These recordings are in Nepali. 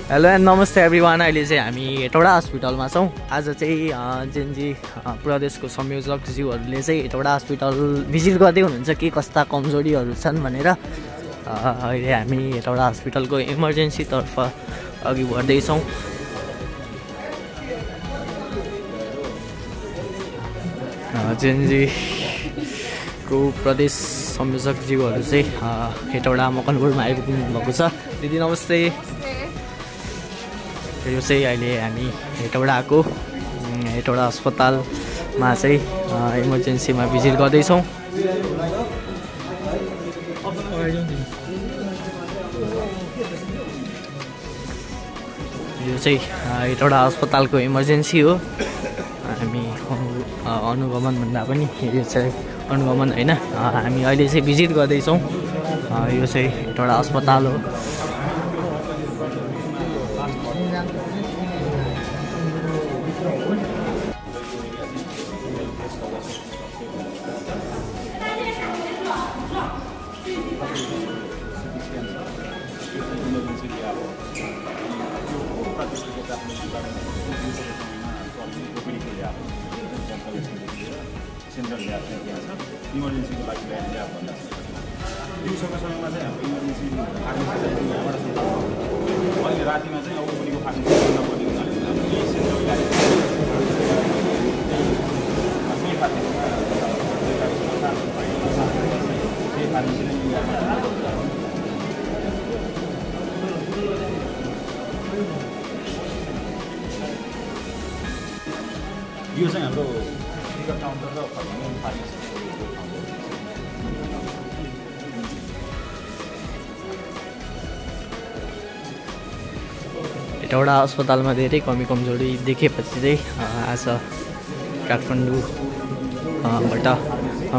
हेलो एन्ड नमस्ते एभ्रिवान। अहिले चाहिँ हामी हेटौडा हस्पिटलमा छौँ। आज चाहिँ जेएनजी प्रदेशको संयोजकज्यूहरूले चाहिँ हेटौडा हस्पिटल भिजिट गर्दै हुनुहुन्छ के कस्ता कमजोरीहरू छन् भनेर। अहिले हामी हेटौडा हस्पिटलको इमर्जेन्सीतर्फ अघि बढ्दैछौँ। जेएनजीको प्रदेश संयोजकज्यूहरू चाहिँ हेटौडा मकनपुरमा आइपुग्नु भएको छ। दिदी नमस्ते। यो चाहिँ अहिले हामी हेटौडाको हेटौडा अस्पतालमा चाहिँ इमर्जेन्सीमा भिजिट गर्दैछौँ। यो चाहिँ हेटौडा अस्पतालको इमर्जेन्सी हो। हामी अनुगमन भन्दा पनि यो चाहिँ अनुगमन होइन, हामी अहिले चाहिँ भिजिट गर्दैछौँ। यो चाहिँ हेटौडा अस्पताल हो। सेन्ट्रल ल्याब चाहिँ त्यहाँ छ। इमर्जेन्सीको लागि ल्याब भन्दा दिउँसोको समयमा चाहिँ हाम्रो इमर्जेन्सी फार्मेसी चाहिँ यहाँबाट सञ्चालन हुन्छ। अहिले रातिमा चाहिँ औपचारिक फार्मेसी नपर्ने हुनाले यही सेन्ट्रल ल्याब यो चाहिँ हाम्रो टिकट काउन्टर र फार्मेसी। हेटौडा अस्पतालमा धेरै कमी कमजोरी देखेपछि चाहिँ आज काठमाडौँबाट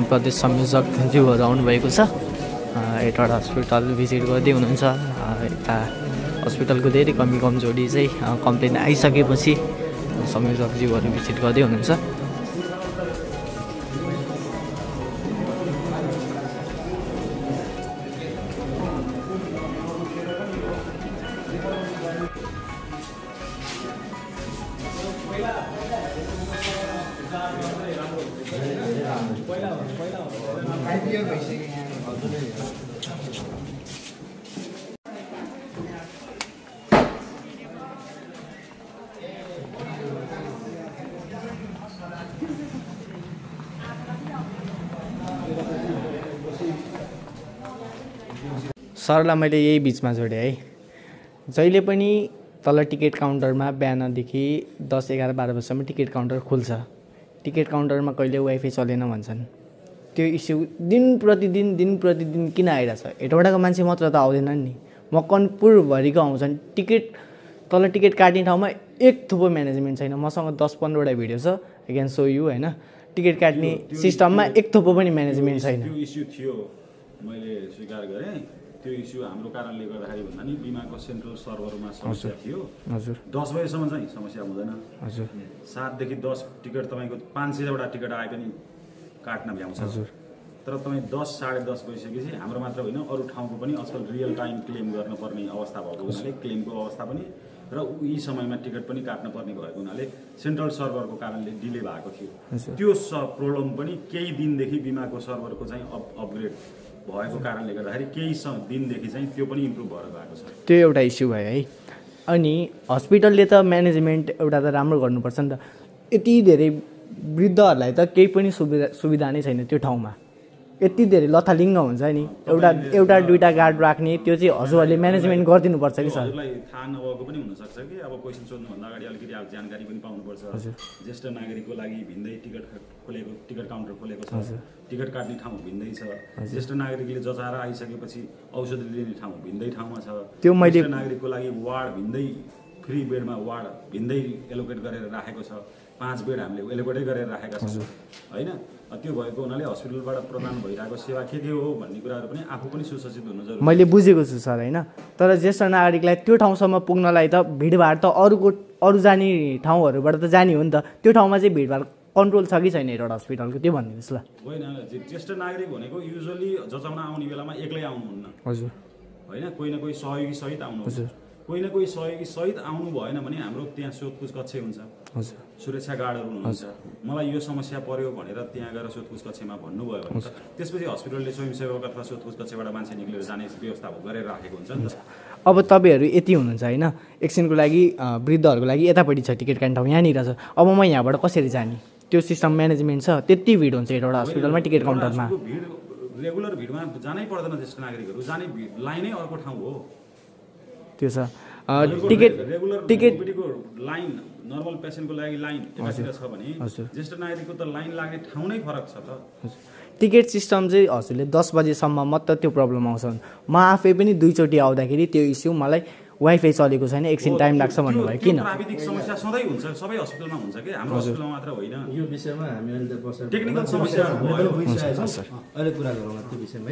प्रदेश संयोजकज्यूहरू आउनुभएको छ। हेटौडा हस्पिटल भिजिट गर्दै हुनुहुन्छ। यता हस्पिटलको धेरै कमी कमजोरी चाहिँ कम्प्लेन आइसकेपछि संयोजकज्यूहरू भिजिट गर्दै हुनुहुन्छ। सरलाई मैले यही बिचमा जोडेँ है। जहिले पनि तल टिकट काउन्टरमा बिहानदेखि 10, 11, 12 बजीसम्म टिकट काउन्टर खुल्छ। टिकट काउन्टरमा कहिले वाइफाई चलेन भन्छन्। त्यो इस्यु दिन प्रतिदिन किन आइरहेछ? हेटौडाको मान्छे मात्र त आउँदैनन् नि, मकनपुरभरिको आउँछन्। तल टिकट काट्ने ठाउँमा एक थुप्रो म्यानेजमेन्ट छैन। मसँग 10-15वटा भिडियो छ, आई क्यान सो यु होइन। टिकट काट्ने सिस्टममा एक थुप्रो पनि म्यानेजमेन्ट छैन। त्यो इस्यु थियो, मैले स्वीकार गरेँ। त्यो इस्यु हाम्रो कारणले गर्दाखेरि भन्दा नि बिमाको सेन्ट्रल सर्भरमा समस्या थियो। हजुर 10 बजेसम्म चाहिँ समस्या हुँदैन। हजुर 7 देखि 10 टिकट तपाईँको 500वटा टिकट आए पनि काट्न भ्याउँछ। हजुर तर तपाईँ 10, 10:30 बजिसकेपछि हाम्रो मात्र होइन अरू ठाउँको पनि आजकल रियल टाइम क्लेम गर्नुपर्ने अवस्था भएको हुनाले क्लेमको अवस्था पनि र यी समयमा टिकट पनि काट्न पर्ने भएको हुनाले सेन्ट्रल सर्भरको कारणले डिले भएको थियो। त्यो प्रब्लम पनि केही दिनदेखि बिमाको सर्भरको चाहिँ अपग्रेड भएको कारणले गर्दाखेरि केही दिनदेखि चाहिँ त्यो पनि इम्प्रुभ भएर गएको छ। त्यो एउटा इस्यु भयो है। अनि हस्पिटलले त म्यानेजमेन्ट एउटा त राम्रो गर्नुपर्छ नि त। यति धेरै वृद्धहरूलाई त केही पनि सुविधा नै छैन त्यो ठाउँमा। यति धेरै लथालिङ्ग हुन्छ नि। एउटा दुईटा गार्ड राख्ने, त्यो चाहिँ हजुरहरूले म्यानेजमेन्ट गरिदिनुपर्छ कि सर। हजुरलाई थाहा नभएको पनि हुनसक्छ कि अब क्वेसन सोध्नुभन्दा अगाडि अलिकति अब जानकारी पनि पाउनुपर्छ। ज्येष्ठ नागरिकको लागि भिन्दै टिकट काउन्टर खोलेको छ। टिकट काट्ने ठाउँ भिन्दै छ। ज्येष्ठ नागरिकले जचाएर आइसकेपछि औषधि लिने ठाउँ भिन्दै ठाउँमा छ। त्यो मैले ज्येष्ठ नागरिकको लागि वार्ड भिन्दै, फ्री बेडमा वार्ड भिन्दै एलोकेट गरेर राखेको छ। 5 बेड हामीले एलोकेटै गरेर राखेका छौँ होइन। त्यो भएको हुनाले हस्पिटलबाट प्रदान भइरहेको सेवा के हो भन्ने कुराहरू पनि आफू पनि सुसज्जित हुनु जरुरी। मैले बुझेको छु सर होइन। तर ज्येष्ठ नागरिकलाई त्यो ठाउँसम्म पुग्नलाई त भिडभाड त अरू जाने ठाउँहरूबाट त जाने हो नि त। त्यो ठाउँमा चाहिँ भिडभाड कन्ट्रोल छ कि छैन हेटौडा हस्पिटलको त्यो भनिदिनुहोस् ल। होइन, ज्येष्ठ नागरिक भनेको युजुअली जचाउन आउने बेलामा एक्लै आउनुहुन्न। हजुर होइन, कोही न कोही सहयोगी सहित आउनुहुन्छ। कोही न कोही सहयोगी सहित आउनु भएन भने हाम्रो त्यहाँ सोधपुछ कक्ष हुन्छ, हजुर सुरक्षा गार्डहरू हुनुहुन्छ, मलाई यो समस्या पर्यो भनेर त्यहाँ गएर सोधपुछ कक्षमा भन्नुभयो भने त्यसपछि हस्पिटलले स्वयंसेवक अथवा सोधपुछ कक्षबाट मान्छे निक्लेर जाने व्यवस्था गरेर राखेको हुन्छ नि त। अब तपाईँहरू यति हुनुहुन्छ होइन, एकछिनको लागि वृद्धहरूको लागि यतापट्टि छ टिकट काट्ने ठाउँ यहाँनिर छ, अब म यहाँबाट कसरी जाने? त्यो सिस्टम म्यानेजमेन्ट छ? त्यति भिड हुन्छ एउटा हस्पिटलमा टिकट काउन्टरमा? रेगुलर भिडमा जानै पर्दैन, ज्येष्ठ नागरिकहरू जाने लाइनै अर्को ठाउँ हो। त्यो छ टिकटको लाइन नर्मल पेसेन्टको लागि लाइन एकातिर छ भने ज्येष्ठ नागरिकको त लाइन लाग्ने ठाउँ नै फरक छ त। टिकट सिस्टम चाहिँ हजुरले 10 बजेसम्म मात्र त्यो प्रब्लम आउँछ। म आफै पनि 2 चोटि आउँदाखेरि त्यो इस्यु मलाई वाइफाई चलेको छैन, एकछिन टाइम लाग्छ भन्नुभयो। किन? प्राविधिक समस्या सधैँ हुन्छ, सबै हस्पिटलमा हुन्छ कि, हाम्रो हस्पिटलमा मात्र होइन। यो विषयमा हामी अहिले टेक्निकल समस्या अहिले कुरा गरौँ त्यो विषयमा।